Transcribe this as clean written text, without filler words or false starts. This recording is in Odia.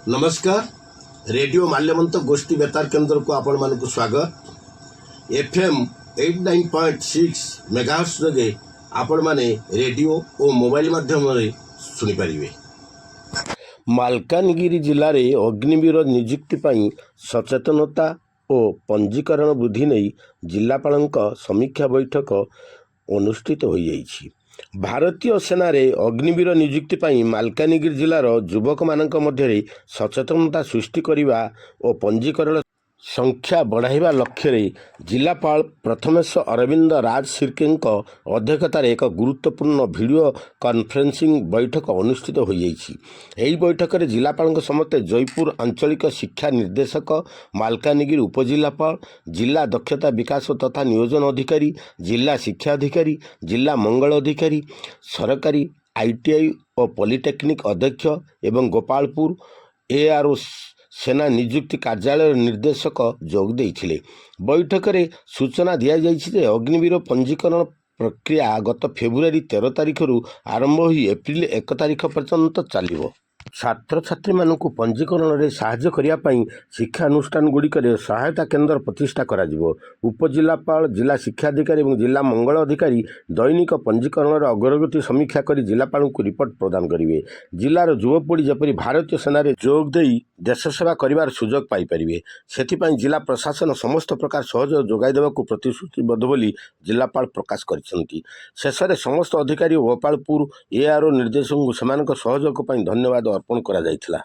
ନମସ୍କାର। ରେଡ଼ିଓ ମାଲ୍ୟବନ୍ତ ଗୋଷ୍ଠୀ ବେତାର କେନ୍ଦ୍ରକୁ ଆପଣମାନଙ୍କୁ ସ୍ୱାଗତ। FM 89.6 megahertz ଯୋଗେ ଆପଣମାନେ ରେଡ଼ିଓ ଓ ମୋବାଇଲ ମାଧ୍ୟମରେ ଶୁଣିପାରିବେ। ମାଲକାନଗିରି ଜିଲ୍ଲାରେ ଅଗ୍ନିବୀର ନିଯୁକ୍ତି ପାଇଁ ସଚେତନତା ଓ ପଞ୍ଜୀକରଣ ବୃଦ୍ଧି ନେଇ ଜିଲ୍ଲାପାଳଙ୍କ ସମୀକ୍ଷା ବୈଠକ ଅନୁଷ୍ଠିତ ହୋଇଯାଇଛି। ଭାରତୀୟ ସେନାରେ ଅଗ୍ନିବୀର ନିଯୁକ୍ତି ପାଇଁ ମାଲକାନଗିରି ଜିଲ୍ଲାର ଯୁବକମାନଙ୍କ ମଧ୍ୟରେ ସଚେତନତା ସୃଷ୍ଟି କରିବା ଓ ପଞ୍ଜୀକରଣ ସଂଖ୍ୟା ବଢ଼ାଇବା ଲକ୍ଷ୍ୟରେ ଜିଲ୍ଲାପାଳ ପ୍ରଥମେଶ ଅରବିନ୍ଦ ରାଜ ଶିର୍କେଙ୍କ ଅଧ୍ୟକ୍ଷତାରେ ଏକ ଗୁରୁତ୍ୱପୂର୍ଣ୍ଣ ଭିଡ଼ିଓ କନଫରେନ୍ସିଂ ବୈଠକ ଅନୁଷ୍ଠିତ ହୋଇଯାଇଛି। ଏହି ବୈଠକରେ ଜିଲ୍ଲାପାଳଙ୍କ ସମେତ ଜୟପୁର ଆଞ୍ଚଳିକ ଶିକ୍ଷା ନିର୍ଦ୍ଦେଶକ, ମାଲକାନଗିରି ଉପଜିଲ୍ଲାପାଳ, ଜିଲ୍ଲା ଦକ୍ଷତା ବିକାଶ ତଥା ନିୟୋଜନ ଅଧିକାରୀ, ଜିଲ୍ଲା ଶିକ୍ଷା ଅଧିକାରୀ, ଜିଲ୍ଲା ମଙ୍ଗଳ ଅଧିକାରୀ, ସରକାରୀ ଆଇଟିଆଇ ଓ ପଲିଟେକ୍ନିକ୍ ଅଧ୍ୟକ୍ଷ ଏବଂ ଗୋପାଳପୁର ଏଆର୍ଓ, ସେନା ନିଯୁକ୍ତି କାର୍ଯ୍ୟାଳୟର ନିର୍ଦ୍ଦେଶକ ଯୋଗ ଦେଇଥିଲେ। ବୈଠକରେ ସୂଚନା ଦିଆଯାଇଛି ଯେ ଅଗ୍ନିବୀର ପଞ୍ଜୀକରଣ ପ୍ରକ୍ରିୟା ଗତ ଫେବୃଆରୀ 13 ତାରିଖରୁ ଆରମ୍ଭ ହୋଇ ଏପ୍ରିଲ 1 ତାରିଖ ପର୍ଯ୍ୟନ୍ତ ଚାଲିବ। ଛାତ୍ରଛାତ୍ରୀମାନଙ୍କୁ ପଞ୍ଜୀକରଣରେ ସାହାଯ୍ୟ କରିବା ପାଇଁ ଶିକ୍ଷାନୁଷ୍ଠାନଗୁଡ଼ିକରେ ସହାୟତା କେନ୍ଦ୍ର ପ୍ରତିଷ୍ଠା କରାଯିବ। ଉପଜିଲ୍ଲାପାଳ, ଜିଲ୍ଲା ଶିକ୍ଷାଧିକାରୀ ଏବଂ ଜିଲ୍ଲା ମଙ୍ଗଳ ଅଧିକାରୀ ଦୈନିକ ପଞ୍ଜୀକରଣର ଅଗ୍ରଗତି ସମୀକ୍ଷା କରି ଜିଲ୍ଲାପାଳଙ୍କୁ ରିପୋର୍ଟ ପ୍ରଦାନ କରିବେ। ଜିଲ୍ଲାର ଯୁବପିଢ଼ି ଯେପରି ଭାରତୀୟ ସେନାରେ ଯୋଗ ଦେଇ ଦେଶ ସେବା କରିବାର ସୁଯୋଗ ପାଇପାରିବେ, ସେଥିପାଇଁ ଜିଲ୍ଲା ପ୍ରଶାସନ ସମସ୍ତ ପ୍ରକାର ସହଯୋଗ ଯୋଗାଇ ଦେବାକୁ ପ୍ରତିଶ୍ରୁତିବଦ୍ଧ ବୋଲି ଜିଲ୍ଲାପାଳ ପ୍ରକାଶ କରିଛନ୍ତି। ଶେଷରେ ସମସ୍ତ ଅଧିକାରୀ ଓ ଗୋପାଳପୁର ଏଆର୍ଓ ନିର୍ଦ୍ଦେଶକଙ୍କୁ ସେମାନଙ୍କ ସହଯୋଗ ପାଇଁ ଧନ୍ୟବାଦ ଅର୍ପଣ କରାଯାଇଥିଲା।